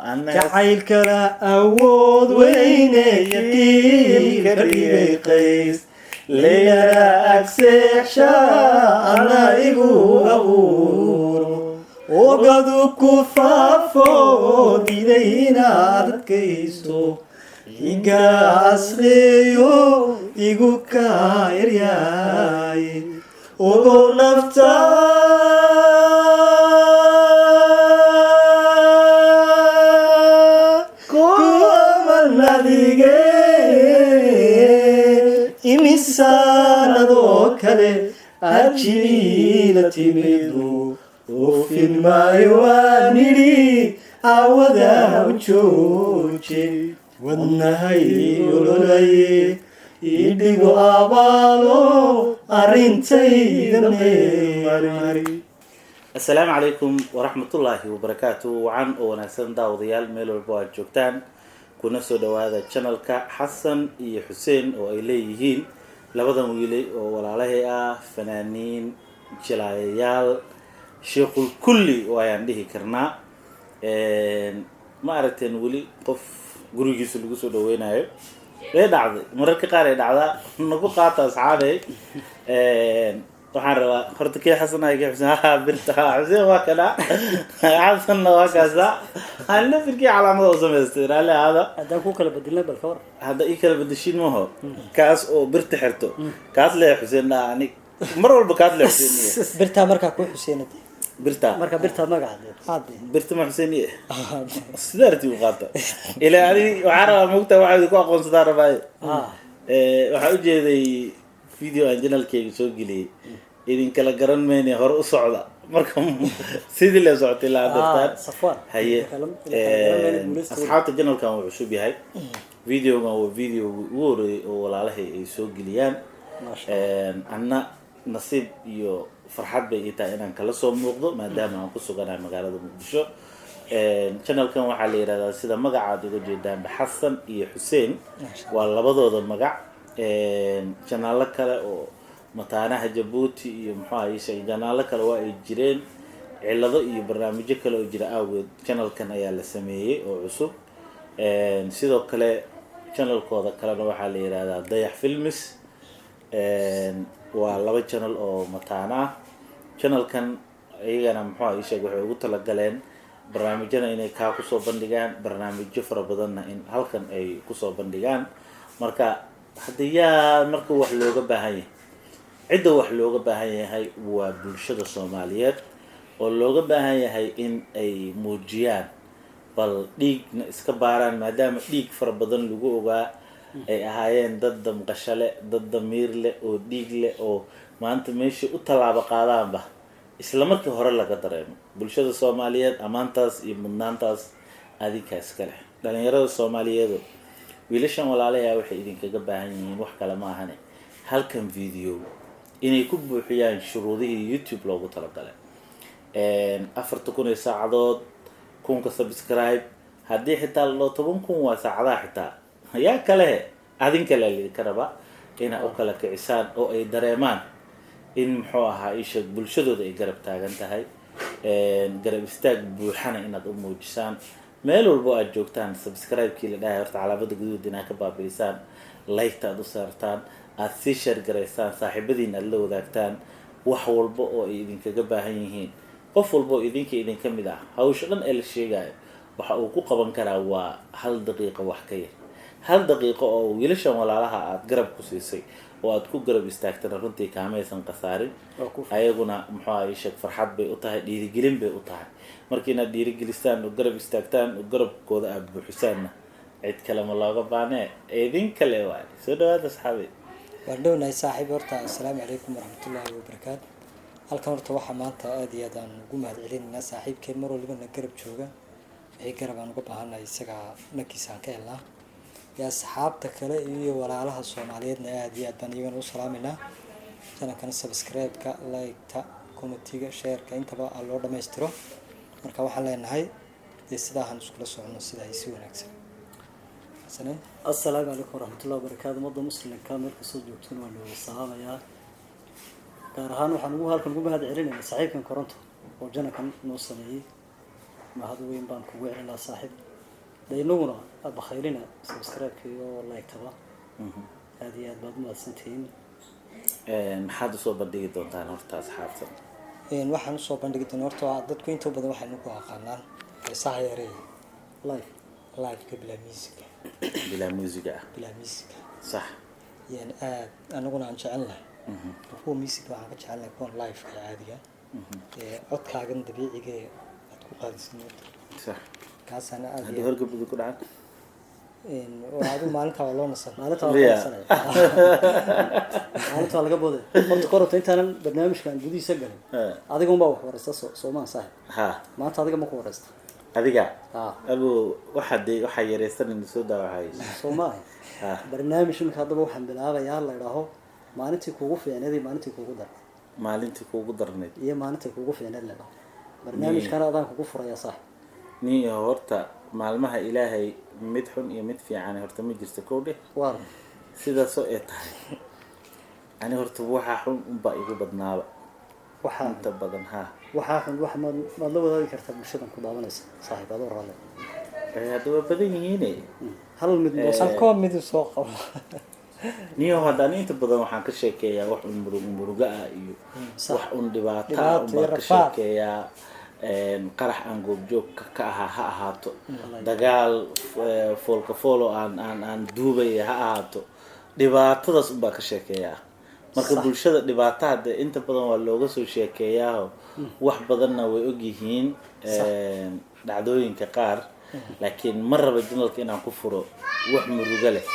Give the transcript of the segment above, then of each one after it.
Jacaylkana awood weyne yaqiin ka dhigay Qays Leylana agseexsha ana igu abuuro ogadu ku faafo diiday inaad adkaysto iga asreeyo igu kaa yaryaay ogow nafta kumannadige imisaanadoo kale ajiila timidu oofin maayo waan idhi caawada u jooje wadnahay ololaye idhigo abaalo arrintayda meelmari. Assalaamu calaykum waraxmatullaahi wabarakaatu. Wacan oo wanaagsan daawadayaal, meel walba aad joogtaan, kuna soo dhawaada channelka Xasan iyo Xuseen oo ay leeyihiin labadan wiilay oo walaalahay ah, fanaaniin, jilaayayaal, sheekul kulli oo ayaan dhihi karnaa. Ma aragteen weli qof gurigiisa lagu soo dhaweynayo? Way dhacday, mararka qaar ay dhacdaa. Nagu qaata asxaabey. Waxaan rabaa horta kii Xasan ahay, kii Xuseen? Ha, birta ha Xuseen waa kana, Xasanna waa kaasa. Aan lafirkii calaamada u samaystay, raalli ahaada. Haddaan ku kala bedelna bal ka war. Hadda ii kala bedeshiin maho, kaas oo birta xirto kaas lee Xuseen dhaa, ani mar walba kaas lee Xuseen iye. Birtaa markaa kuu Xuseenade. Birta. Marka birtaa magaca dee. Haade. Birta ma Xuseen iye, sidaa arti u qaata ilaa ani waxaan rabaa mogta waxaa idinku aqoonsadaa rabaaye. Waxaa ujeeday video aan channelkeyga soo geliyey, idinkala garan mayne, hore u socda. Marka sidii la socotay ilaa dartaan. Safwaan. Haye. Asxaab. Asxaabta, channelkan wuu cusub yahay. Videogan waa videoga ugu horeeyay oo walaalahay ay soo geliyaan. Maasha. Anna nasiib iyo farxad bay ii tahay inaan kala soo muuqdo maadaama aan ku suganahay magaalada Muqdisho. Channelkan waxaa la yihahdaa, sida magacaad uga jeedaanba, Xasan iyo Xuseen, waa labadooda magac. Channelo kale oo mataanaha Jabuuti iyo muxuu ahaye, channelo kale waa ay jireen. Cilado iyo barnaamijyo kale oo jira awgeed channelkan ayaa la sameeyey oo cusub. Sidoo kale channelkooda kalena waxaa la yihahdaa Dayax Films. Waa laba channel oo mataano ah. Channelkan iyagana muxuu aha sheeg, waxay ugu talagaleen barnaamijyana inay kaa kusoo bandhigaan, barnaamijyo fara badanna in halkan ay kusoo bandhigaan. Marka hadda yaa marka wax looga baahan yahay, cidda wax looga baahan yahay waa bulshada Soomaaliyeed oo looga baahan yahay in ay muujiyaan bal dhiigna iska baaraan, maadaama dhiig fara badan lagu ogaa ay ahaayeen dad damqasho leh, dad damiir leh oo dhiig leh, oo maanta meeshay u tallaabo qaadaanba isla markii hore laga dareemo. Bulshada Soomaaliyeed ammaantaas iyo mudnaantaas adinkaa iska leh. Dhalinyarada Soomaaliyeedo, wiilashan walaalayaa waxay idinkaga baahan yihiin wax kale ma ahane halkan video inay ku buuxiyaan shuruudihii YouTube loogu talagalay, 4000 ee saacadood, 1000-ka subscribe. Haddii xitaa loo 10,000 waa saacadaha xitaa yaa kale, adin kale lidinka rabaa inaa u kala kicisaan oo ay dareemaan in muxuu ahaa isha bulshadooda ay garab taagan tahay. Garab istaag buuxana inaad u muujisaan meel walbo aad joogtaan. Subscribe-kii la dhahay horta calaamada guduud inaad ka baabi'isaan, like-ta aad u saartaan, aada sii share garaysaan, saaxiibadiin aada la wadaagtaan wax walba oo ay idinkaga baahan yihiin. Qof walba oo idinka idinka mid ah hawsha dhan ee la sheegayo waxa uu ku qaban karaa waa hal daqiiqo, wax ka yar hal daqiiqo oo wiilashan walaalaha aada garab ku siisay oo aada ku garab istaagtana runtii kaamaysan khasaarin. Ayaguna muxuu aha sheeg, farxad bay u tahay, dhiirigelin bay u tahay. Marka inaad dhiirigelistaan oo garab istaagtaan oo garabkooda aada buuxisaanna cid kale ma looga baanee, idin kale waay. Soo dhawaada asxaabi. Waan dhownahay saaxiib. Horta assalaamu calaykum waraxmatullaahi wabarakaatu. Halkan horta waxaa maanta aada iyo aad aan ugu mahad celinaynaa saaxiibkeen mar waliba na garab jooga. Wixii garab aan uga baahannahay isagaa dhankiisa aan ka helnaa. Iyo asxaabta kale iyo walaalaha Soomaaliyeedna aada iyo aad baan iyagana u salaameynaa. Channelkana subscribe-ka, like-ta, commentiga, share-ka intaba aa loo dhamaystiro. Marka waxaan leenahay dee sidaa han iskula socono, sidaa ay si wanaagsan xasaneen. Assalaamu calaykum waraxmatullahi wabarakaatu. Ummadda muslimka meel kastoo joogtona waan wada salaamayaa. Gaar ahaan waxaan ugu halkan ugu mahad celinaynaa saaxiibkan Koronto oo channelkan noo sameeyey. Mahad weyn baan kugu celinaa saaxiib. De inaguna aad bakhaylina subscribe-ka iyo like-taba, aada iyo aad baad umahadsantihiin. Maxaad usoo bandhigi doontaan horta asxaabta? Waxaan usoo bandhigi doonaa horta waa dadku inta badan waxay nagu aqaanaan heesaha yaree live live-ka bilaa music. Bilaa muusiga ah. Bilaa music. Sax. Yani aad anaguna aan jecel nahay kuwa music, waxaan ka jecelnahay kuwan live-ka caadiga ee codkaagan dabiiciga ee aad ku qaadisid moota. Sax. Kaasaana aad Haddii horgabadu ku dhacan? Waa adigu maalintaa waa loo nasan. Maalinta waa laga nasanaya, maalinta waa laga booday. Horta kororta intaanan barnaamijkan gudihiisa galin, adiga unbaa wax wareysta soomaa saaxib? Ha. Maanta adiga ma ku wareysta? Adiga? Ha. Abu, waxaa dee waxaa yareysan soo daawaxay. Soo maaha? Ha. Barnaamij imika haddaba waxaan bilaabayaa la idhaaho maalintii kuugu fiicneed iyo maalintii kuugu darneed. Maalintii kuugu darneyd. Iyo maalintii kuugu fiicneed la idhaho. Barnaamijkana adaan kugu furayaa saaxib. Nin horta maalmaha Ilaahay mid xun iyo mid fiican horta ma jirto, kow dheh. Waar. Sidaasoo ay tahay, ani horta waxaa xun unbaa igu badnaaba. Waxaa inta badan, ha. Waxaa xun wax maad la wadaagi kartaa bulshadan ku daawanaysa saaxiib, adoo raalle? Hadda waa badan yihiine. Hal mid noo soo halkoo midu soo qabo. Niyo, hadda ani inta badan waxaan ka sheekeeyaa wax un murug muruga ah iyo wax un dhibaato ah. Dhibaato Un baan iyo ka rafaad. sheekeeyaa. Qarax aan goobjoog ka ahaa ha ahaato, dagaal foolka foolo aan duubaya ha ahaato, dhibaatadaas un baan ka sheekeeyaa. Marka bulshada dhibaataha dee inta badan waa looga soo sheekeeyaaho, wax badanna way ogyihiin dhacdooyinka qaar, laakiin ma raba channelka inaan ku furo wax murugo leh.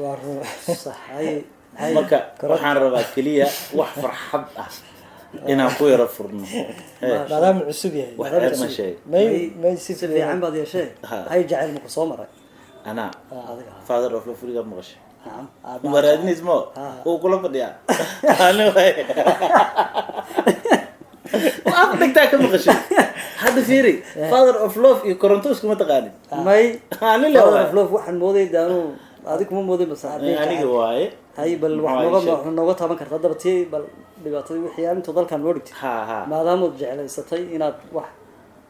Waa run. Sax ay ay. Marka waxaan rabaa keliya wax farxad ah inaan ku yaro furno. Maadaama cusub yahay. Wax ceeb ma sheeg. May si si fiican baad yeeshee. Ha. Hay, jacayl maku soo maray? Anaa Adiga? Father of Africa maqashay? Nacam. Maraadinays mo wuu kula fadhiyaa, ani waay af dhigtaa ka maqashay. Hadda fiiri, father of love iyo koronto iskuma taqaanin. May. Ani le Father waay. of love waxaan mooday daanu adig kuma mooday bas. Aniga waaye. Hay, bal wax Maxaa nooga ii sheeg? Wax nooga taaban karta haddaba tii bal dhibaatadii wixii intuu dalkan noo dhigtay, Ha ha. maadaamood jeclaysatay inaad wax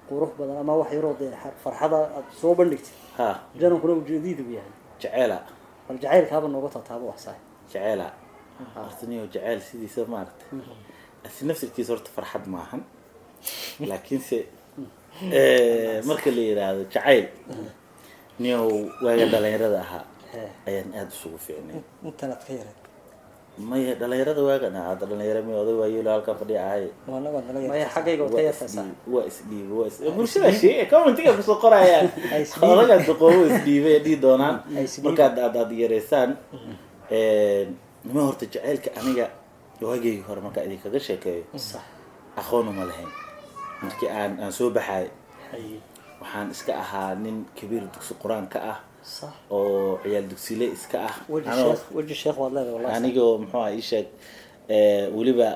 qurux badan ama wax yaroo dee farxada aad soo bandhigtay, Ha. channelkuna ujeedadiidu yahay. Jeceela. Bal jacaylkaaba nooga taataabo wax sax. Jeceela horta niyo, jeceel sidiisa maaragtay asi naftirkiisa horta farxad maahan, laakiinse marka la yiraahdo jacayl, niyow waaga dhalinyarada ahaa ayaan aada isugu fiicnay. Intanaad ka yareed? Maya, dhalinyarada waagan ahaa, hadda dhalinyaro mi oday waayeelo halkan fadhiya ahay. Waana waad nala Maya, yareed. Xaggayga waad ka Waa yartaysaa. isdhiib, waa isdhiib, waa is bulshada sheeg commentiga kusoo qorayaan. Ay isdhiib. Odagaa duqoobo isdhiibay dhihi doonaan. Ay isdhiib. Markaad aad yareysaan nima, horta jacaylka aniga waagaygi hore markaa idinkaga sheekeeyo, Sax. aqoon uma lahayn. Markii aan soo baxay, Haye. waxaan iska ahaa nin kabiir dugsi qur-aan ka ah Sax. oo ciyaal dugsile iska ah. Weji Anoo- sheekh, weji sheekh waad leedahay wallahi. Anigoo muxuu aha ii sheeg, weliba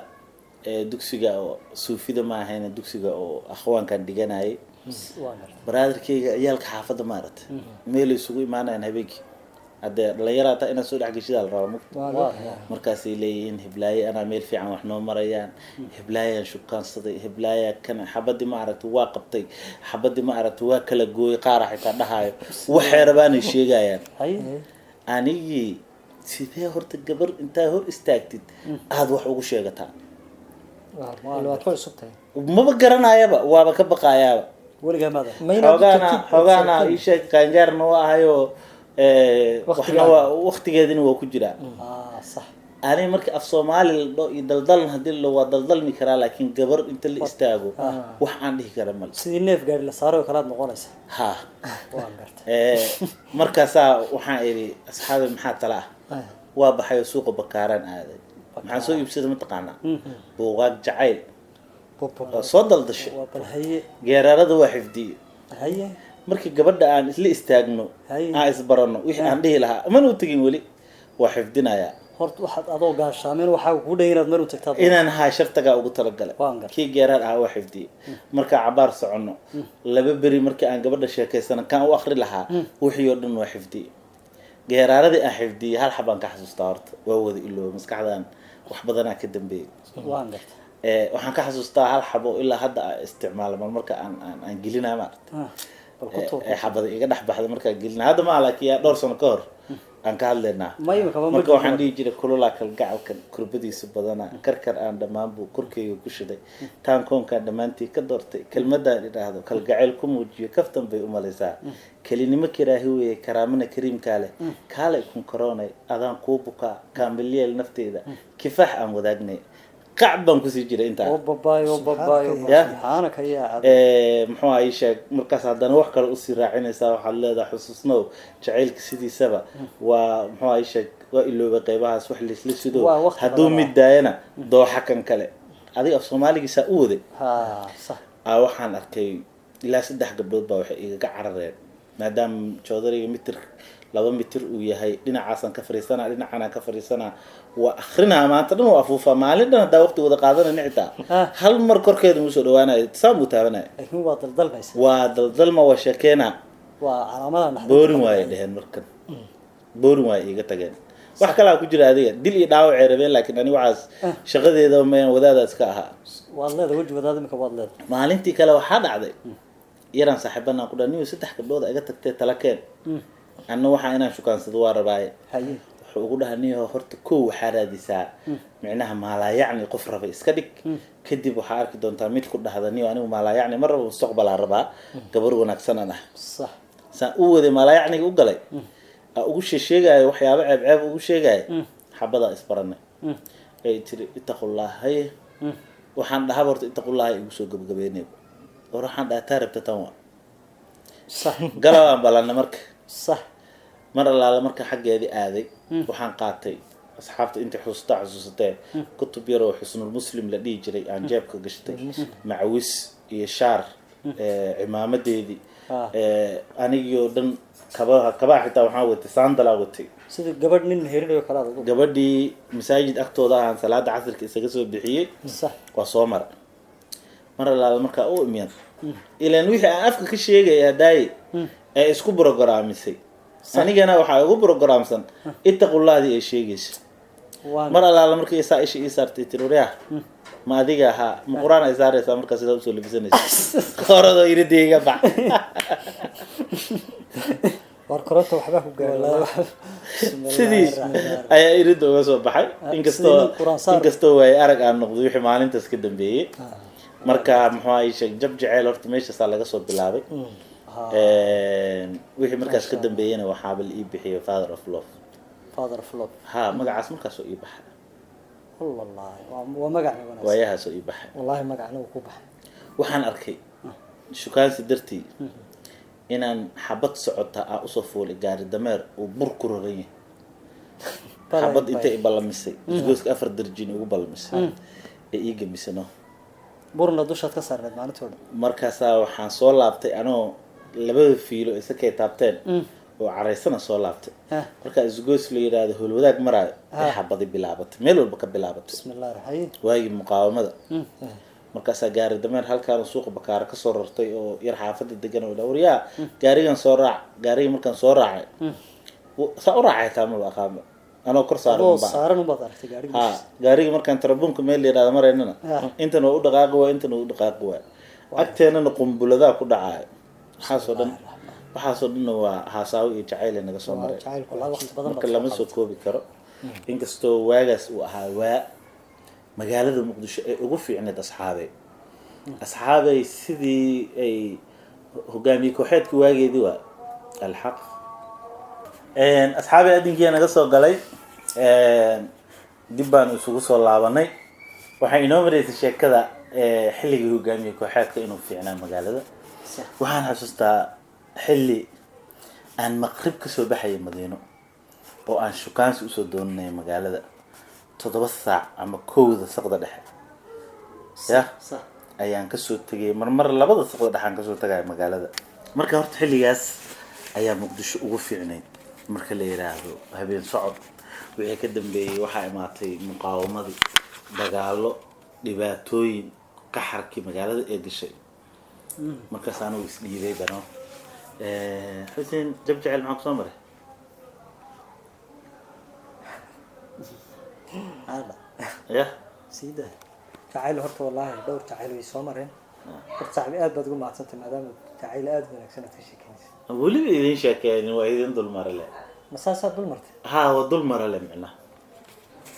dugsiga oo suufida ma ahayna, dugsiga oo akhwaankan dhiganayay. Waa gartay. Baraadarkeyga ciyaalka xaafadda maaragtay meelay isugu imaanayaan habeenkii, haddee dhalinyara hataa inaad soo dhex geshidaa la rabaa mugta. Waa Waa loo Markaasay leeyihiin heblaaye anaa meel fiican wax noo marayaan, heblaayaan shukaansaday, heblaaya kan xabadii ma aragtay waa qabtay, xabadii ma aragtay waa kala gooyay, qaara xitaa dhahayo waxay rabaanay sheegayaan. Haye. Anigii sidee horta gabar intaa hor istaagtid aada wax ugu sheegataa? Waad ku cusub tahay. Maba garanayaba, waaba ka baqaayaaba. Weligaa maada? Ma inaad u Xoogaana tagtid xoogaana ii sheeg, qaangaarna waa ahayo, waxna Waqtigaada. waa waqtigeedina waa ku jiraa. Ah, sax. Ani marka af Soomaali la dho iyo daldalna hadii la waa daldalmi karaa, laakiin gabar inta la istaago wax aan dhihi kara male. Sidii neef gaari la saaray oo kale aad noqonaysa. Ha. Waan gartay. Markaasaa waxaan idhi, asxaabi, maxaa tala ah? Waa baxay oo suuqa Bakaaraan aaday. Maxaan soo iibsaday mataqaanaa? Buugaag jacayl waa soo daldashay. Waa bal haye. Geeraarada waa xifdiyey. Haye. Markii gabadha aan isla istaagno, Haye. aan isbarano, wixii aan dhihi lahaa mana u tegin, weli waa xifdinayaa. Horta waxaad adoo gaashaameen waxaa kugu dhan inaad mar u tagtaa. Inaan haa shartagaa ugu talagalay. Waan gartay. Kii geeraar ahaa waa xifdiyey. Markaa cabaar soconno, laba beri markii aan gabadha sheekaysano, kaan u akri lahaa wixii oo dhan waa xifdiyey. Geeraaradii aan xifdiyey hal xabaan ka xasuustaa, horta waa wada ilooba, maskaxdaan wax badanaa ka dambeeyey. Waan gartay. Waxaan ka xasuustaa hal xabo ilaa hadda aan isticmaalo mar marka aan gelinaa, maaragta. Bal ku tuur. Xabada iga dhex baxda markaan gelina hadda ma, laakiin yaa dhowr sano ka hor aan ka hadlaynaa. Ma imika ma Marka waxaan dhihi jiray: "Kululaa kalgacalkan kurbadiisa badana, karkar aan dhammaan buu korkeyga ku shiday, taan koonkaan dhammaantii ka doortay, kelmadaan idhaahdo kalgacayl ku muujiyo, kaftan bay umalaysaa, kelinimo kiraahi weeye, karaamana kariimkaa leh, kaalay kun karoonay, adaan kuu bukaa, kaamilyeel nafteyda, kifaax aan wadaagnay." Qac baan kusii jiray intaa. Oo babaay, oo babaay, oo Ya. subxaanaka yaa cad. Muxuu ahay, sheeg. Markaas haddana wax kale usii raacinaysaa, waxaad leedahay: "Xusuusnow jacaylka sidiisaba waa," muxuu ahay, sheeg, waa iloobay qeybahaas, wax laisla sido. Waa waqti Hadduu badan. mid daayana dooxa kan kale, adiga af soomaaligiisaa u waday. Ha, sax. Waxaan arkay ilaa saddex gabdhood baa waxay igaga carareen, maadaama joodariga mitir 2 mitir uu yahay. Dhinacaasaan ka fariisanaa, dhinacaanaan ka fariisanaa, waa akrinaa, maanta dhan waa afuufaa, maalin dhan haddaa waqti wada qaadanayna xitaa hal mar korkeeda muu soo dhawaanayo, saan buu taabanaya. Laakiin waa daldalmaysa. Waa daldalma, waa sheekeena. Waa calaamadaha naxdinta. Boorin waayay dheheen markan, boorin waay iga tageen. Wax kalaa ku jira, adiga dil iyo dhaawacay rabeen, laakiin ani waxaas shaqadeeda mayan, wadaadaas ka ahaa. Waad leedahay weji wadaad, imika waad leedahay. Maalintii kale waxaa dhacday yaraan saaxiibanaan ku dhaha: "Niyo, saddex gabdhood iga tagtee, tala keen, anna waxaa inaan shukaansado waa rabaaye." Wuxuu ugu dhaha: "Niyo, horta kow waxaa raadisaa micnaha maalaayacni qof raba iska dhig, kadib waxaa arki doontaa mid ku dhahda: niyo, anigu maalaayacni ma rabo, mustaqbalaa rabaa, gabar wanaagsanaan ah." Saan u waday, maalaayacniga u galay, aa ugu sheesheegaayo waxyaabo ceeb ceeb ugu sheegaayo, xabadaa isbaranay, ay tiri: "Itaqullah." Haye, waxaan dhahaba horta "ittaqullah" igu soo gabagabeynay. War, waxaan dhaha: "Taa rabta tan waa galabaan ballanna." Marka mar allaale marka xaggeedii aaday, waxaan qaatay, asxaabta intay xusuustaa xusuusatee, kutub yar oo Xusnul Muslim la dhihi jiray aan jeebka gashtay, macawis iyo shaar, cimaamadeedii, anigii oo dhan, kabaha, kabaha xitaa waxaan watay sandalaa watay. Sida gabadh nin meherinayo kale aad ugu. Gabadhii masaajid agtooda ahaan salaada casirka isaga soo bixiyey. Waa soo mara. Mar allaale markaa u imiyad ilan wixii aan afka ka sheegaya hadaaye ee isku brograamisay, anigana waxaa igu brograamsan ittaqullahdii ay sheegaysa. Mar allaale markii saa isha ii saartay, tiri: "Waryaah, ma adiga ahaa? Ma qur-aan ay saaraysaa?" Markaa sidaa usoo labisanaysa, qoradoo iridayga bax. War, koronta waxbaa ku gaaray. Sidii ayaa iridda uga soo baxay, inkastoo Sidii nin quraan saar. Inkastoo waay arag aan noqday wixii maalintaas ka dambeeyey. Marka muxuu ahay, sheeg, jab jaceyl horta meeshaasaa laga soo bilaabay. Wixii markaas ka dambeeyena waxaaba la ii bixiyay Father of Love. Father of Love. Ha, magacaas markaasoo ii baxay. Wallahi waa magac wanaagsan. Waayahaasoo ii baxay. Wallaahi magacna uu ku baxay. Waxaan arkay shukaansi dartii inaan xabad socota aa usoo fuulay gaari dameer uu bur ku raran yahay, xabad intay i ballamisay isgooska afar darjin igu ballamisay ee ii gemisano. Burna dushaad ka saarneed maalintii o dhan. Markaasaa waxaan soo laabtay anoo labada fiilo isakay taabteen oo caraysana soo laabtay. Markaa isgoos la yidhaahdo Howlwadaag maraayo ay xabadi bilaabatay, meel walba ka bilaabatay. Bismillahi raxmaan. Waagii muqaawamada. Markaasaa gaari dameer halkaan suuqa Bakaara kasoo rartay oo yar xaafada degan oo dha: "Waryaa, gaarigan soo raac." Gaarigii markaan soo raacay, saa u raacay taa maba aqaanba, anoo kor saaran Adoo unbaa. saaran unbaad aragtay gaariga Ha. dushiisa. Gaarigii markaan tarabuunka meel la yidhahdo maraynana, intan waa u dhaqaaqi waay, intan waa u dhaqaaqi waay, agteenana qumbuladaa ku dhacaayo. Waxaasoo dhan, waxaasoo dhanna waa haasaawo iyo jacayl naga soo maray. Jacaylku. Wallahi waqti badan Marka baad lama soo koobi karo, inkastoo waagaas uu ahaa waa magaalada Muqdisho ay ugu fiicneed asxaabey, asxaabey, sidii ay hogaamiye kooxeedka waageedii waa alxaq. Asxaabey, adinkiya naga soo galay, dib baanu isugu soo laabanay. Waxay inoo maraysay sheekada xilligii hogaamiye kooxeedka inuu fiicnaa magaalada. Waxaan xasuustaa xilli aan maqrib kasoo baxayay Madiino oo aan shukaansi usoo doonanaya magaalada 7 saac ama 1da saqda dhexe ya ayaan kasoo tegay, marmar 2da saqda dhexe aan kasoo tagaya magaalada. Marka horta xilligaas ayaa Muqdisho ugu fiicnayd marka la yiraahdo habeen socod. Wixii ka dambeeyey waxaa imaatay muqaawamadii, dagaalo, dhibaatooyin, qaxarkii magaalada ee gashay. Markaas anigu isdhiibay bano. Xuseen, jab jecel maxaa kusoo maray? Aadha. Ya. Sii daa. Jacayl horta wallaahi dhowr jacayl way soo mareen. Horta saaxiib, aad baad ugu mahadsantay maadaama jacayl aad u wanaagsan aad ka sheekeynaysa. Weliba idin sheekeenin, waa idin dulmarale. Ma saasaad dul martay? Ha, waa dulmarale micnaha.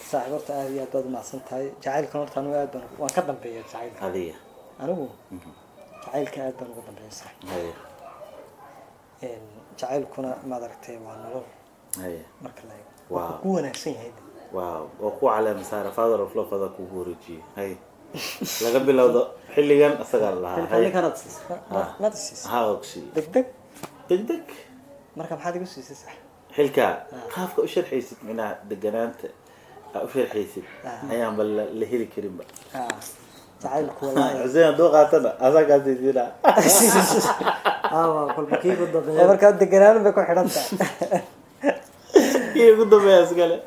Saaxiib, horta aad iyo aad baad u mahadsan tahay. Jacaylkan horta anigu aad baan, waan ka dambeeya jacaylka. Adiga? Anigu jacaylka aad baan uga dambeeya, saaxiib. Jacaylkuna maad aragtay waa nolol marka la eego. Wuxuu ku wanaagsan yahay. Wow, waa ku caleema saara father of love, adaa kugu wareejiyey. Haye, laga bilowdo xilligan isagaa la lahaa. Haye. Ninkanaad siisay. Maad siisay? Ha, ogsi. Deg deg. Deg deg. Marka maxaad igu siisay, sax? Xilka qaabka u sharxaysid, micnaha deganaanta aa u sharxaysid ayaanba la heli karinba. Ah, jacaylku wallaahi. Xuseen hadduu qaatana asagaa siisina. Waa kolba kii ugu Oo dambeeya. Markaa deganaan bay ku xidhan tahay. Kii ugu dambeeya iskale.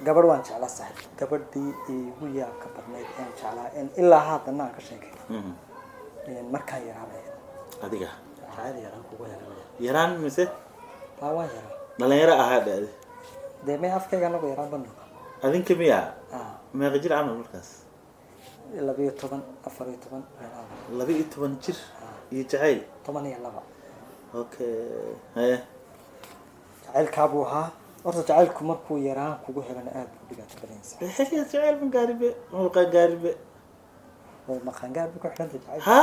Gabadh waan jeclaa, saaxiib. Gabadhii igu yaabka badnayd aan jeclaa ilaa haddana aan ka sheekay markaan yaraabay. Adiga? Jacayl yaraan kugu helay. Yaraan mise? Haa, waan yaraa. Dhalinyaro ahaa dhade. Dee may, afkayga anagu yaraan ban noqon. Adinka miya? Ah. Meeqa jir camal markaas? 12, 14 meelaha. 12 jir iyo jacayl? 12. Okay, haye. Jacaylkaabuu ahaa. Horta jacaylku markuu yaraan kugu helana aad buu dhibaato badanaysa. Xilligaas jacayl ma gaaribe, ma gaaribe. Oo maqaangaar bay ku xidhanta jacaylka? Ha,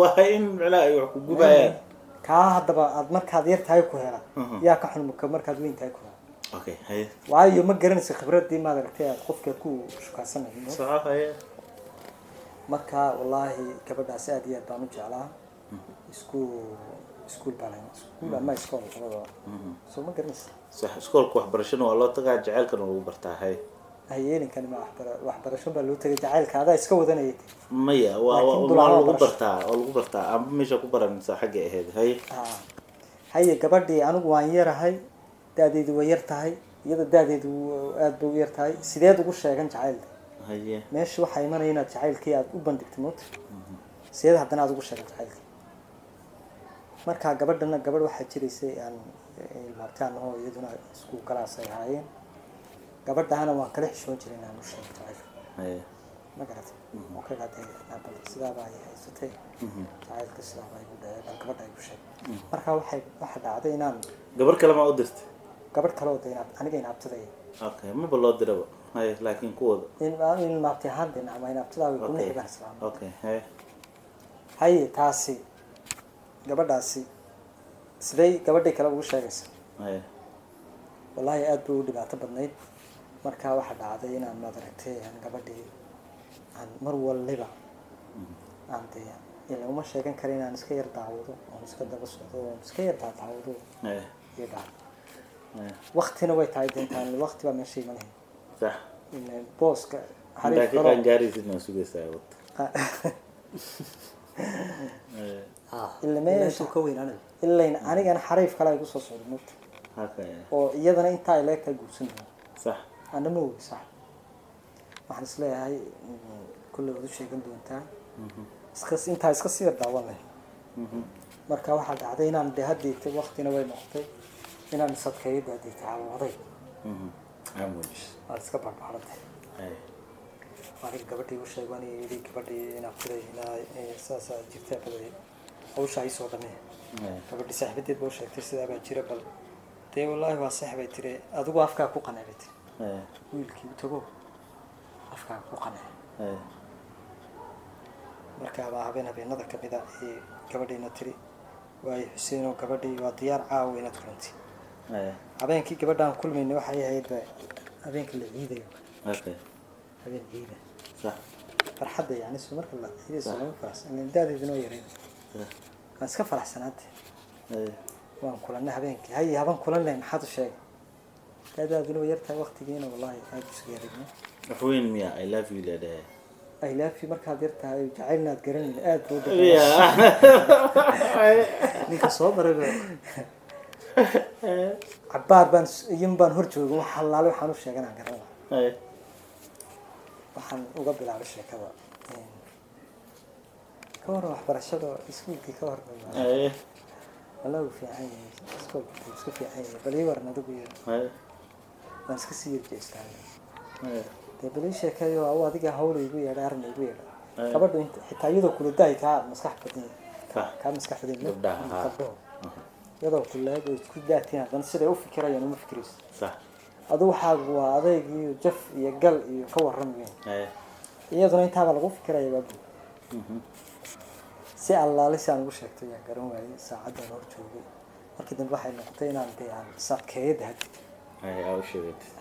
waa in micnaha ay wax ku gubayaan. Kaa haddaba aad markaad yar tahay ku hela yaa ka xun markaad weyn tahay ku hela. Okay, haye. Waayo ma garanaysa khibradii maad aragtay aad qofka ku shukaasanayo. Soco, haye. Marka wallaahi gabadhaas aad iyo aad baan u jeclaa. Isku iskuul baa lahayn, iskuul ama iskool labadaba, soo ma garanaysa? Sax, iskoolka waxbarashana waa loo tagaa, jacaylkana waa lagu bartaa. Haye. Hayeelinkani ma waxbarasho baa loo tagay? Jacaylka adaa iska wadanayay. Maya, waa Laakiin waa dulcad waa lagu waxbarasho. bartaa, waa lagu bartaa amba meesha ku baranaysa xagga ahayd. Haye. Ah. Haye, gabadhii anigu waan yarahay, da-deedu way yar tahay, iyada da-deedu aad bay u yar tahay. Sideed ugu sheegan jacaylka? Haye. Meesha waxaa imanaya inaad jacaylkii aad u bandhigtay moota. Sideed haddana aad ugu sheegan jacaylkii? Marka gabadhana gabadh waxaa jiraysay aan ilmaabtaan oo iyaduna isku galaas ay ahaayeen. Gabadhahana waan kala xishoon jiray inaan u sheego jacaylka. Haye. Ma garatay? Oo ka dhacday bal sidaaba ay haysatay jacaylka, sidaaba igu dhacay, bal gabadha igu sheeg. Marka waxaa dhacday inaan Gabar kale maa u dirtay? Gabadh kale oo de aniga inaabtiday. Okay, maba loo diraba. Haye, laakiin kuwooda. In ilmaabti ahaan de ama inaabtidaa way kuma xigaan islaam. Okay, haye. Haye, taasi gabadhaasi sidey gabadhii kale ugu sheegaysa? Haye. Wallaahi aad bay u dhibaato badnayd. Marka waxaa dhacday inaan maad aragtay aan gabadhii aan mar waliba aan dee ila uma sheegan kara, inaan iska yar daawado oon iska daba socdo oon iska yar daawado iyo dhac. Waktina way tahay deentaan, wakti baa meesha imanaya. In booska Intaa xariif ka kalo. qaangaaraysid waa sugaysaa wad. Ila meesha Meeshuu ka weynaanay. Ilayn anigana xariif kale ay kusoo socdo moogta oo iyadana intaa ay leegtahay guursan doona. Ana ma ogi, sax. Waxaan isleeyahay kulley waad u sheegan doontaa, iska intaa iska sii yar daawan leh. Marka waxaa dhacday inaan de haddeeta waktina way noqotay inaan isadkeeyo de haddeeta cawaaday. Amuj. Waad iska barbaaratay. Aniga gabadhii u sheeg, waan yidhi gabadhii inaa firay inaa saasaa jirta, bal hawsha ay soo dhamee. Gabadhii saaxiibadeed ba u sheegtay, sidaa baa jira. Bal dee wallaahi waa sax bay tiri, adigu afkaa ku qanacay bay tiri. Wiilkii u tago, afkaa ku qanacay. Markaabaa habeen habeenada kamid a ee gabadhiina tiri, waayo Xuseenoo, gabadhii waa diyaar caawa inaad kulantay. Habeenkii gabadhaan kulmayna waxay ahayd ba habeenka la ciidayo. Habeen ciida. Farxadda yani so marka la ciidayso lama faraxsan, daadeeduna waa yareyn. Waan iska faraxsanaante. Waan kulanay habeenkii. Haye, haban kulanay, maxaad u sheegay? Daadaaduna way yartahay waqtigiina, wallahi aad isugu yarayno. Wax weyn miya "I love you" leedahay? "I love you" markaad yar tahay jacaylna aad garanayn aad buu Ninka soo baray cabaar baan iyin baan hor joogin. Wax halaale waxaan u sheegan aan garanaa. Waxaan uga bilaabay sheekada, ka waran waxbarashada iskuulkii, ka waran? Wallahi wuu fiican yahay iskoolku, wuu iska fiican yahay. Bal ii waran adigu iyo waan iska sii yarjeestaa. Dee bal ii sheekeeyo, au adiga hawl igu yeedhay, arrin igu yeedhay. Gabadhu inta xitaa iyadoo kula daay kaa maskax badan, kaa maskax badan Gabdhaha, ha. Gabdhahu iyadoo kulaag oo isku daatiin, haddana siday u fikirayaan uma fikirayso. Adu waxaagu waa adayg iyo jaf iyo gal iyo ka warramayn. Iyaduna intaaba lagu fikiraya baa buur. Si allaale si aan ugu sheegtay ayaan garan waayey. Saacaddaan hor joogay, markii dambe waxay noqotay inaan dee aan sadkeeyada hadid. Aa u sheegatid.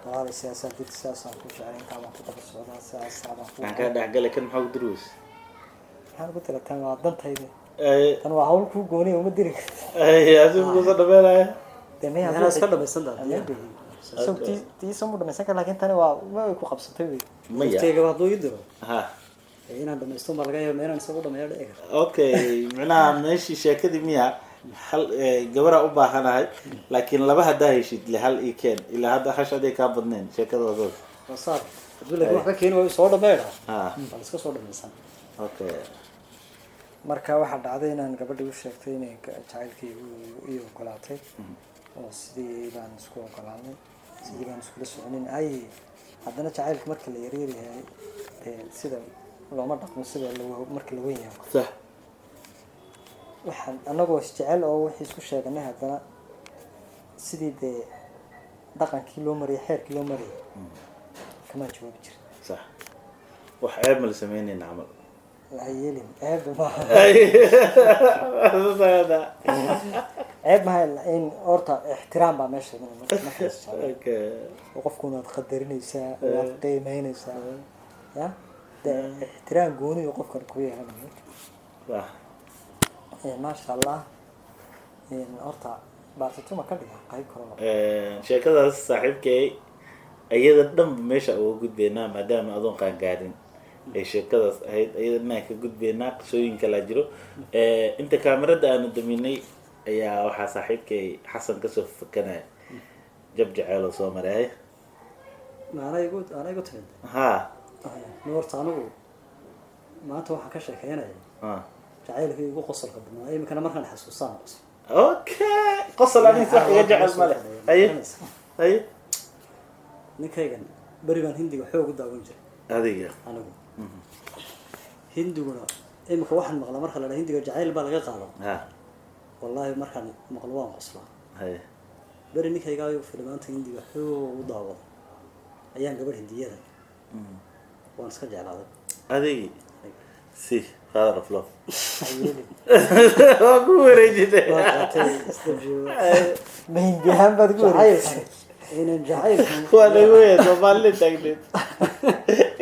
Walaal, sidaasaan did, sidaasaan ku jeclay, intaa baan ku daba socdaa, sidaasaa baan ku Maxaan kaa dhexgalay? Kan maxaa ku diri weyse? Maxaan ugu dira? Tan waa dantayda, tan waa hawl kuu gooniya, uma diri karti. Adigu kusoo dhameynaya. Dee maya. Meelaha iska dhamaysan daa. Isagu tiisa mu dhamaysan kara, laakiin tani waa ma ay ku qabsatay wey. Maya. Waqtigeygaba hadduu ii diro inaan dhamaysto ma laga yaaba, inaan isagu dhameeyo dhici karta. Okay, micnaha meeshii sheekadii miya hal gabaraa u baahanahay, laakiin laba haddaa heshid le hal ii keen, ilaa hadda hash aday kaa badneen sheekadoodood. Wasaar hadduu laakiin wax ka keeni waayo soo dhameydha, waa la iska soo dhamaysan. Marka waxaa dhacday inaan gabadhii u sheegtay inay jacaylkaygu ii ogolaatay, oo sidii baan isku ogolaanay, sidii baan iskula soconin. Ay haddana jacaylka marka la yaryaryahay dee sida looma dhaqmo sida marka la weyn yahay. Waxaan anagoo isjecel oo wixii isku sheeganay, haddana sidii dee dhaqankii loo mariyay, xeerkii loo mariyay kamaan jawaabi jirin. Sax, wax ceeb ma la sameynayna camal. Ha yeelin, ceeb maaha, ceeb maaha, in horta ixtiraam baa meesha imanaya marka la isjecel oo qofkuna aad qadarinaysaa oo aad qiimeynaysaa, ya dee ixtiraam gooni oo qofkan ku yeelanayo. Maasha Allah. Horta baartituma ka dhiga qayb kaloo. Sheekadaas saaxiibkay iyada dhanba meesha uga gudbeynaa, maadaama adoon qaangaarin ay sheekadaas ahayd, iyada dhanaan ka gudbeynaa. Qisooyin kalaa jiro. Inta kaamirada aanu daminay ayaa waxaa saaxiibkay Xasan kasoo fakanaya jab jaceeloo soo maray. Ma anaa igu timid? Ha. No, horta anigu maanta waxaan ka sheekeynaya jacaylkii igu qosolka badnaa, iminkana markaan xasuustaan qosol. Okay, qosol aniga wax iga jecel male. Haye, haye. Ninkaygan beri baan Hindiga xoog u daawan jiray. Adiga? Anigu Hindiguna iminka waxaan maqlaa marka la dhaha Hindiga jacayl baa laga qaado, wallaahi markaan maqlo waan qoslaa. Beri ninkayga ayuu filimaanta Hindiga xoog u daawado ayaan gabadh Hindiyada waan iska jeclaaday. Adigi si father of love Ha yeelin. Waa ku wareejitay. Waa qaatay isdabjiyo. Ma Hindi ahaan baad ku wareegtay? Jacaylkan inan jacaylkan Waa lagu weya Soomaalida taagneed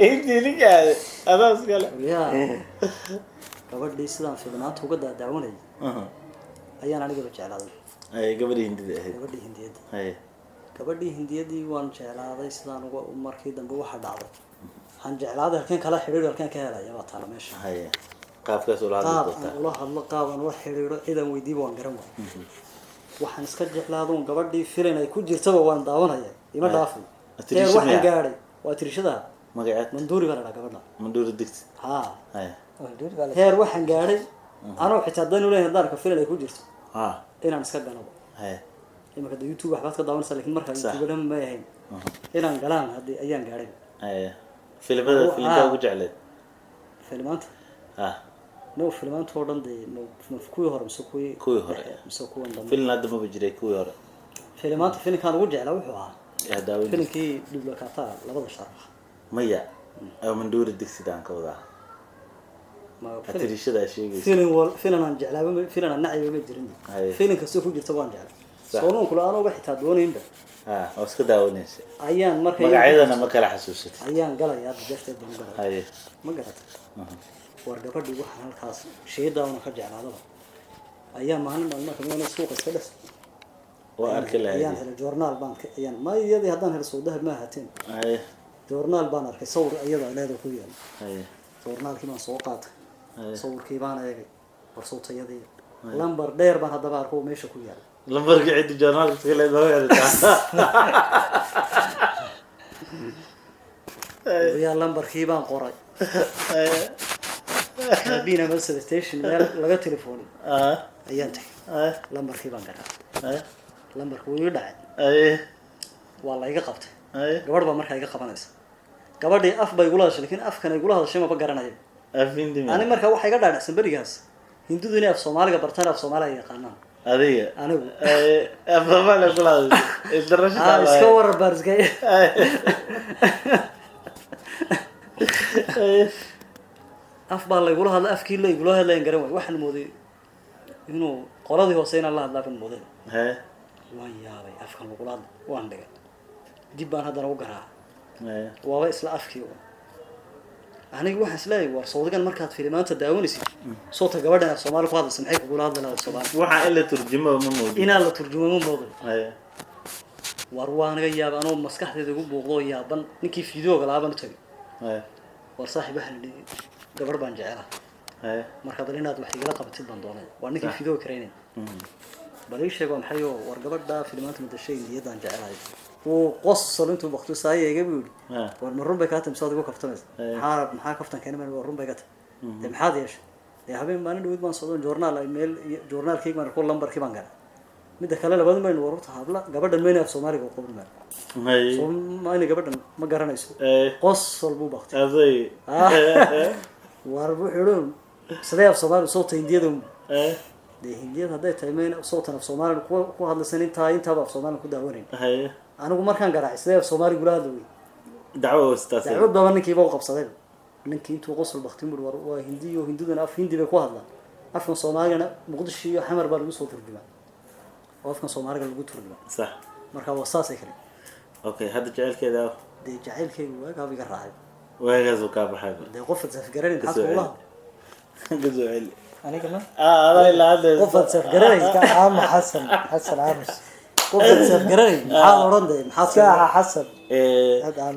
intii ninkaada adaas kale. Yaa gabadhii sidaan filimaanta uga daadaawanayay ayaan anigaba jeclaaday. Ay gabadhii Hindida ahayd? Gabadhii Hindiyadda. Gabadhii Hindiyadii waan jeclaaday sidaan uga. Markii dambe waxaa dhacday waxaan jeclaaday halkeen kala xidhiidho, halkeen ka helaya waa taala meesha. Haye, qaabkaas ula hadli Qaab aan doontaa. ula hadlo, qaab aan ula xidhiidho, cidaan weydiiba waan garan waay. Waxaan iska jeclaadoon gabadhii filin ay ku jirtaba waan daawanaya, ima dhaafay. Atirisha Heer waxaan miyaa? gaadhay waa tirishada. Magaceed? Manduuri baa la dhahaa gabadha. Mandhuuri Digsi? Ha. Mandhuuri baa la Heer waxaan gaadhay anoo xitaa dan uleeyahay daarka filin ay ku jirto inaan iska galabo. Imanka de YouTube waxbaad ka daawanaysaa, lakin markaa YouTube dhan may ahayn, inaan galaan haddii ayaan gaadhay. Haye, filimada filimkaa ugu jecleed? Filimaanta? No, filimaanta oo dhan dee ma kuwii hore mise kuwii Kuwii hore. dhexe, mise kuwan dambe? Filin hadda maba jiray, kuwii hore. Filimaanta filinkaan ugu jeclaa wuxuu ahaa Yaa daawan? Filinkii Dublakata labada sharaf. Maya, Mandhuuri Digsida aan ka wadaa. Ma Atirishada aa sheegaysa. Filin wal filin aan jeclaaba filin aan nacayba ma jirin. Filin kastoo ku jirta waan jeclaa. Soonuun kula anooga xitaa doonaynba Ha, oo iska daawanaysa. Ayaan marka Magacyadana ma kala xasuusatid? Ayaan galaya hadda darteed baan galaya. Ma garata, war gabadhii waxaan halkaas sheedaana ka jeclaadaba ayaa maalin maalmaha kamid ah suuqa iska dhex Waa arki ayaan lahayd. Helay joornaal baan ka ayaan ma iyadii haddaan helo soo dahab ma ahaateen. Joornaal baan arkay sawir iyada leeda ku yaal. Joornaalkii baan soo qaatay. Sawirkii baan eegay, war sawtayadii lambar dheer baan haddaba arko oo meesha ku yaal. Lambarka ciddi joornaalka iska leed baa xiritaa. Yaa lambarkii baan qoray kabin ama station meel laga telefoonay ayaan tagay. Lambarkii baan garaa. Lambarka wuu ii dhacay. Waa la iga qabtay. Gabadh baa markaa iga qabanaysa. Gabadhii af bay igula hadashay, laakiin afkan ay igula hadashay maba garanayo. Ani markaa waxaa iga dhaadhacsan berigaas Hindidu inay af Soomaaliga bartaan, af Soomaaliga ay yaqaanaan. Adiga? Anigu. Af Soomaaliga kula hadashay international. Iska warar baan iska. Af baa laygula hadlay, afkii la igula hadlayan garan waay. Waxaan mooday inuu qoladii hoose inaan la hadlaa baan mooday. Waan yaabay, afkan lagula hadlay waan dhigay, dib baan haddana u garaacay, waaba isla afkii un. Aniga waxaan isleeyahay war sawdigan markaad filimaanta daawanaysid soota gabadhan af Soomaali ku hadlaysa maxay kugula hadli lahayd Soomaali? Waxaa in la turjumo ma moodin. Inaan la turjumo ma moodin. War waa naga yaaba anoo maskaxdeeda igu buuqdo yaaban, ninkii fiidooga lahaa baan u tagay. War saaxiib, waxaan idhi gabadh baan jecelahay, marka bal inaad wax igala qabatid baan doonay. Waa ninkii fiidooga karaynay. Bal ii sheeg waa maxay oo war gabadha filimaanta madashay Indiyadaan jecelahay. Wuu qosol intuu baktu saayeega buu yidhi, war ma run bay kaa tahay mise waad igu kaftamaysa? Maxaa kaftan keenay? War run bay ka tahay. Dee maxaad yeeshay? Dee habeen maalin dhaweyd baan socdo joornaal ay meel joornaalkayga baan arko, lambarkii baan galay. Midda kale labadun baynu warurta habla gabadhan mayna af Soomaaliga u qabin maan soo mayna gabadhan ma garanayso. Qosol buu baktay. War wuxuu yidhi sidee af Soomaali soota Hindiyada? Dee Hindiyada hadday tahay mayna sootan af Soomaali ku hadlaysan, intaa intaaba af Soomaali ku daawanayn. Anigu markaan garaacay sidee af Soomaali gula hadla wey. Dacwo dacwad baba ninkiiba u qabsaday. Ninkii intuu qosol baktin bui war waa Hindi iyo Hindiduna af Hindi bay ku hadlaan, afkan Soomaaligana Muqdisho iyo Xamar baa lagu soo turjumaa oo afkan Soomaaliga lagu turjumaa. Sax. Marka waa saasay kale. Okay, hadda jaceylkeeda? Dee jacaylkaygu waagaaba iga raacay. Waagaasuu kaa baxay. Dee qofaad safgaranayn maxaad kugula hadla? Kasoo celi. Aniga ma Adaa ilaa hadda Qofaad safgaranayn. Iska caamo Xasan, Xasan Aamus. Qofaad safgaranayn maxaad odhan dee maxaad Iska ahaa Xasan.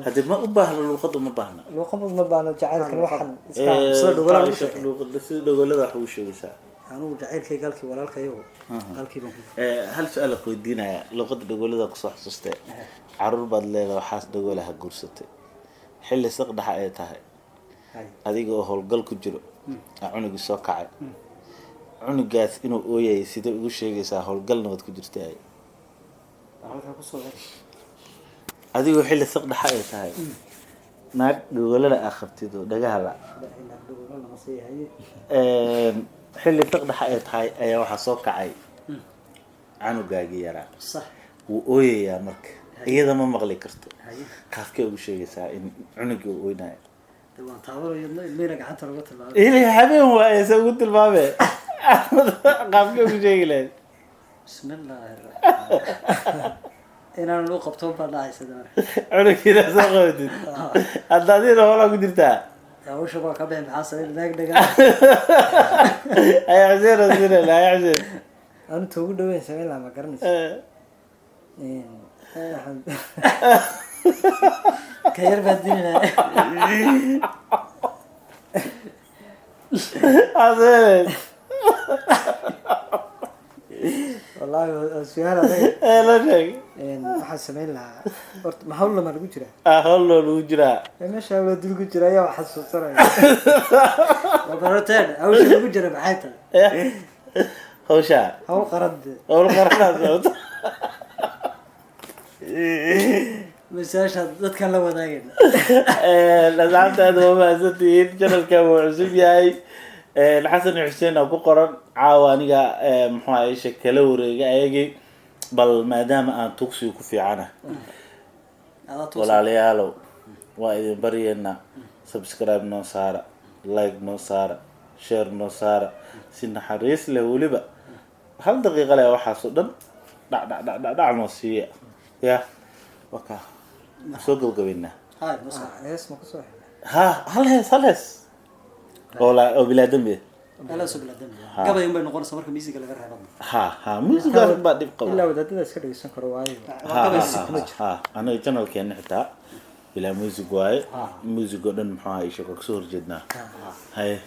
Hadde ma u baahna luuqadda, ma baahna. Luuqad ma baahno jacaylkan, waxan iska Sida dhogolada ugu sheegay. Luuqadda sida dhogolada wax ugu sheegaysaa. Anigu jacaylkayga halkii walaalkayo halkii baan ku Hal su-aal ku weydiinaya, luuqadda dhogolada kusoo xasuustay. Caruur baad leedahay, waxaas dhogolaha guursatay xilli saqdhaxa ay tahay, adiga oo howlgal ku jiro aa cunugii soo kacay. Cunugaas inuu ooyayay sidee ugu sheegaysaa? Howlgalna waad ku jirtaa. Halkaa kusoo celi. Adigoo xilli saqdhaxa ay tahay, naag dhogolada aa qabtid oo dhagaha la xilli saqdhaxa ay tahay ayaa waxaa soo kacay canugaagii yaraa. Sax. Wuu ooyayaa, marka iyada ma maqli karto. Qaafkee ugu sheegaysaa in cunugii uu ooynayo? Dee waan taabanayo, ilmihina gacanta laga tilmaamay. Ili habeen waaye, se ugu tilmaame? Qaafkee ugu sheegi lahayd? Bismillaahi raxmaan inaan u qabto baa dhacaysa marka. Cunugiina soo qabatid, hadda adina howlaa ku jirtaa. Hawsha baa ka bixi, maxaa sameyn naag dhagaa. Ayaa Xuseen rasinayna, ayaa Xuseen. Anu ugu dhaweyn samayn lahaa ma garanayso. Waxaan Ka yar baa dili lahaa. Xuseen. Wallaahi waa su-aal adag. La sheeg. Waxaan samayn lahaa horta ma hawl lama lagu jiraa? Howl loo lagu jiraa. Meesha hawla dul ku jira ayaa wax xasuusanaya. Baroteen hawsha lagu jira maxay tahay? Hawsha hawl qarad. Howl qaranaa socoto. Masaasha dadkan la wadaagayna. Asxaabta aad waa mahadsantihiin. Channelkan wuu cusub yahay, Xasan iyo Xuseen oo ku qoran. Caawa aniga muxuu ahay isha kala wareega ayagii, bal maadaama aan tugsiga ku fiicana. Adaa tuusa. Walaalayaalow, waa idin baryeynaa, subscribe noo saara, like noo saara, share noo saara, si naxariis leh. Weliba hal daqiiqa leh waxaasoo dhan dhac dhac dhac dhac dhac noo siiya. Ya waka soo gabagabeynaa. Hay noo soo. Hees ma kusoo xidhay? Ha, hal hees, hal hees oo la oo bilaa dembi. Ala soo bila dambi gabay un bay noqonaysaa marka miisiga laga reebo. Ha ha, muusigaas baa dhib qaba. Ilaa wadaadada iska dhegeysan karo waayo. Ha ha ha, anaga channelkeena xitaa bilaa music waaye. Music oo dhan muxuu ahaa isha kasoo horjeednaa. Haye.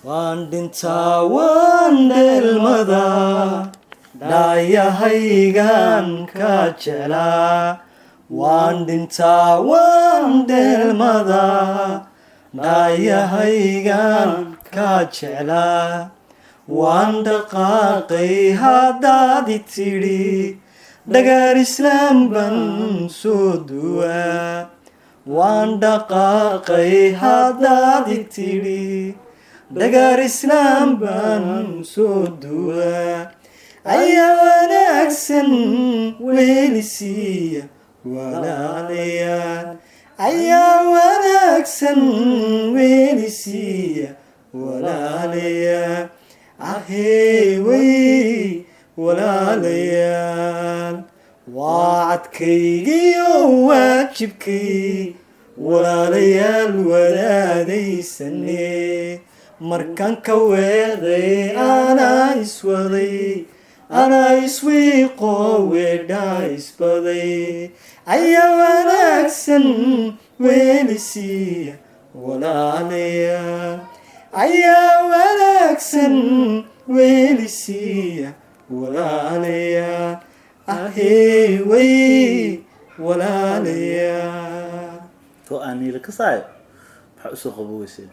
Waan dhintaa, waan dheelmadaa, dhaayahaygan ka jeclaa. Waan dhintaa, waan dheelmadaa, dhaayahaygan ka jeclaa. Waan dhaqaaqay haddaad i tidhi. Dhagaar islaam baan soo duwaa, waan dhaqaaqay haddaad i tidhi. Dhagaar islaam baan soo duwaa, ayaa wanaagsan weelisiiya walaalayaal, ayaa wanaagsan weelisiiya walaalayaal. Ahey wey walaalayaal, waa cadkaygiyo waajibkay walaalayaal wadaadaysane. Markaan ka weeday anaa iswaday, anaa iswiiqo weedhaa isbaday. Ayaa wanaagsan weelisiiya walaalayaal, ayaa wanaagsan weelisiiya walaalayaal. Ahey wey walaalayaal. To aan niila kasaayo, maxaa usoo qaboweyseen?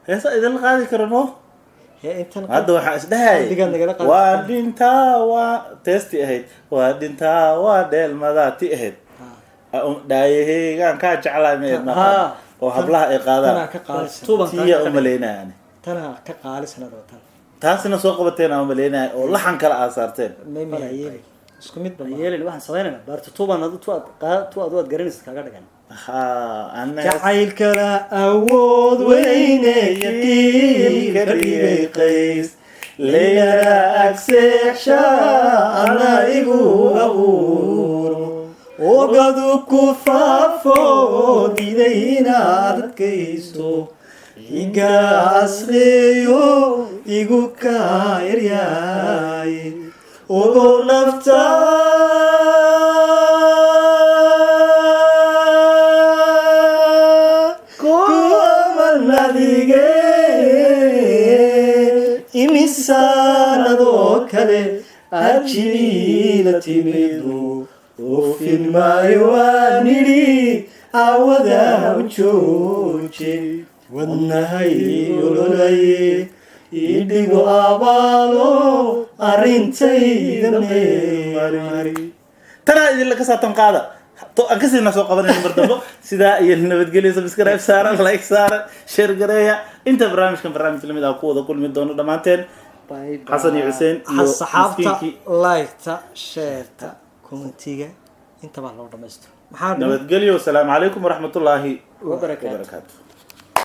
Heesa idinla qaadi karo no. Hadda waxaa isdhahayay Qalbigaad nagala qaadi waa dhintaa, waa teesti ahayd, waa dhintaa, waa dheelmadaa ti ahayd, dhaayaheygaan kaa jeclaa ma ahayd Ha. Oo hablaha ay Tanaa qaadaan ka qaalisan. Tuban tiya umaleynaya ani. Tanaa ka qaalisan adoo tan. Taasina soo qabateen aan umaleynaya oo laxan kale aa saarteen. Mayma yeeli, isku mid ba maaha. Yeelin, waxaan samaynaynaa baarto tuban adu tu aad tu adu aad garanaysid kaaga dhigan. Ha ana Jacaylkana awood weyne yaqiin ka dhigay Qays, Leylana agseexsha ana igu abuuro, ogadu ku faafo diiday inaad adkaysto, iga asreeyo igu kaa yaryaay, ogow nafta kumanadige imisaanadoo kale ajiila timidu oofin maayo, waan idhi caawada u jooje, wadnahay ololaye, idhigo abaalo arrintayda meelmari. Tanaa idinla kasaatan qaada to aan kasiina soo qabanayna mar dambo. Sidaa iyo nabadgelyo. Subscribe saara, like saara, share gareeya. Inta barnaamijkan barnaamij lamid ah ku wada kulmi doono dhammaanteen, Xasan iyo Xuseen iyo Saxaabta miskiinkii. Like-ta, share-ta, comment-iga intabaa loo dhamaystiro. Maxaa dhiman? Nabadgelyo. Wasalaamu calaykum waraxmatullaahi Wabarakaatu. wabarakaatu.